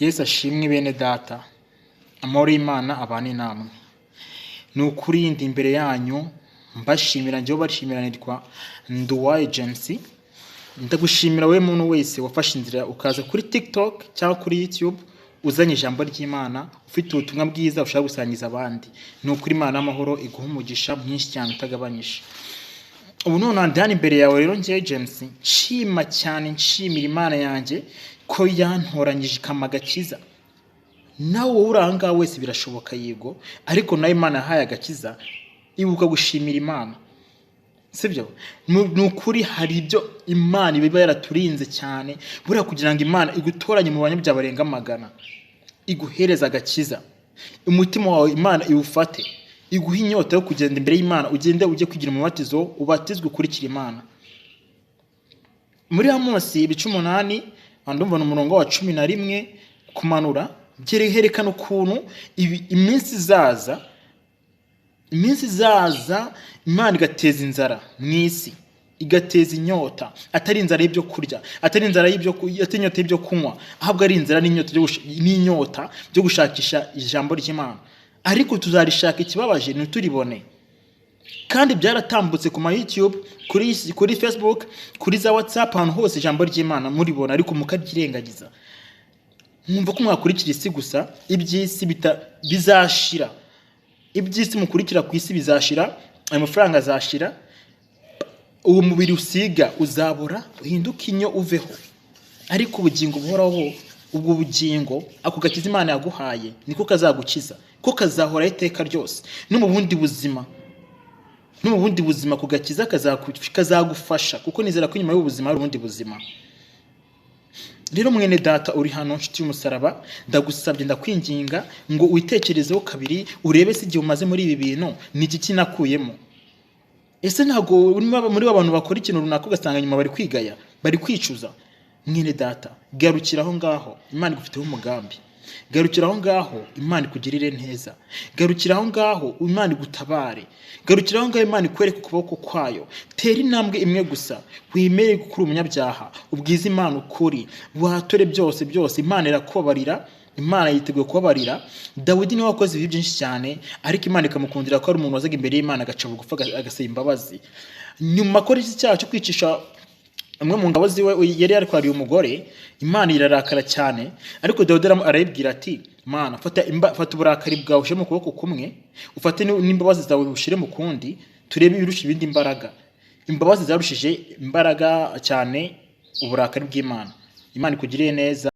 Yesu ashimwe bene data, amahoro y'Imana abane namwe. Ni ukuri ndi imbere yanyu mbashimira, njyewe bashimira nitwa Nduwaye James. Ndagushimira wowe muntu wese wafashe inzira ukaza kuri TikTok cyangwa kuri YouTube uzanye ijambo ry'Imana, ufite ubutumwa bwiza ushaka gusangiza abandi. Ni ukuri Imana y'amahoro iguha umugisha mwinshi cyane utagabanyije. Ubu none ndi hano imbere yawe rero njyewe James, nshima cyane, nshimira Imana yanjye ko yantoranyije ikampa agakiza. Nawe wowe uri aha ngaha wese birashoboka yego, ariko nawe Imana yahaye agakiza, ibuka gushimira Imana. Sibyo? Ni ukuri hari ibyo Imana iba yaraturinze cyane, buriya kugira ngo Imana igutoranye mu banyabyaha barenga 100, iguhereze agakiza, umutima wawe Imana iwufate, iguhe inyota yo kugenda imbere y'Imana, ugende ujye kugira umubatizo, ubatizwe ukurikira Imana. Muri Amosi ibice 8, ndumva ni umurongo wa 11 kumanura, byerekana ukuntu iminsi izaza, iminsi izaza Imana igateza inzara mu isi, igateza inyota, atari inzara y'ibyo kurya, atari inzara y'ibyo atari inyota y'ibyo kunywa, ahubwo ari inzara n'inyota byo n'inyota byo gushakisha ijambo ry'Imana. Ariko tuzarishaka, ikibabaje ntituribone. Kandi byaratambutse ku ma YouTube, kuri Facebook, kuri za WhatsApp, ahantu hose ijambo ry'Imana muribona, ariko mukaryirengagiza. Mwumva ko mwakurikira isi gusa, iby'isi bizashira. Iby'isi mukurikira ku isi bizashira, ayo mafaranga azashira, uwo mubiri usiga uzabora, uhinduke inyo uveho. Ariko ubugingo buhoraho, ubwo bugingo, ako gakiza Imana yaguhaye, niko kazagukiza, ko kazahoraho iteka ryose. No mu bundi buzima, no mu bundi buzima ku gakiza kazagufasha, kuko nizera ko inyuma y'ubuzima hari ubundi buzima. Rero mwene data uri hano, nshuti y'umusaraba, ndagusabye, ndakwinginga ngo witekerezeho kabiri, urebe se igihe umaze muri ibi bintu ni iki kinakuyemo. Ese ntabwo uri muri ba bantu bakora ikintu runaka ugasanga nyuma bari kwigaya, bari kwicuza? Mwene data, garukira aho ngaho, Imana igufiteho umugambi. Garukira aho ngaho, Imana ikugirire neza. Garukira aho ngaho, Imana igutabare. Garukira aho ngaho, Imana ikwereke ukuboko kwayo. Tera intambwe imwe gusa, wemere ko uri umunyabyaha, ubwize Imana ukuri, wature byose byose, Imana irakubabarira. Imana yiteguye kubabarira. Dawidi niwe wakoze ibibi byinshi cyane, ariko Imana ikamukundira ko ari umuntu wazaga imbere y'Imana agaca bugufi agasaba imbabazi. Nyuma akora iki cyaha cyo kwicisha umwe mu ngabo ziwe yari yarwariye umugore, Imana irarakara cyane, ariko Dawidi arayibwira ati: Mana, fata uburakari bwawe ushyire mu kuboko kumwe, ufate n'imbabazi zawe ushyire mu kundi, turebe ibirusha ibindi imbaraga. Imbabazi zarushije imbaraga cyane uburakari bw'Imana. Imana ikugiriye neza.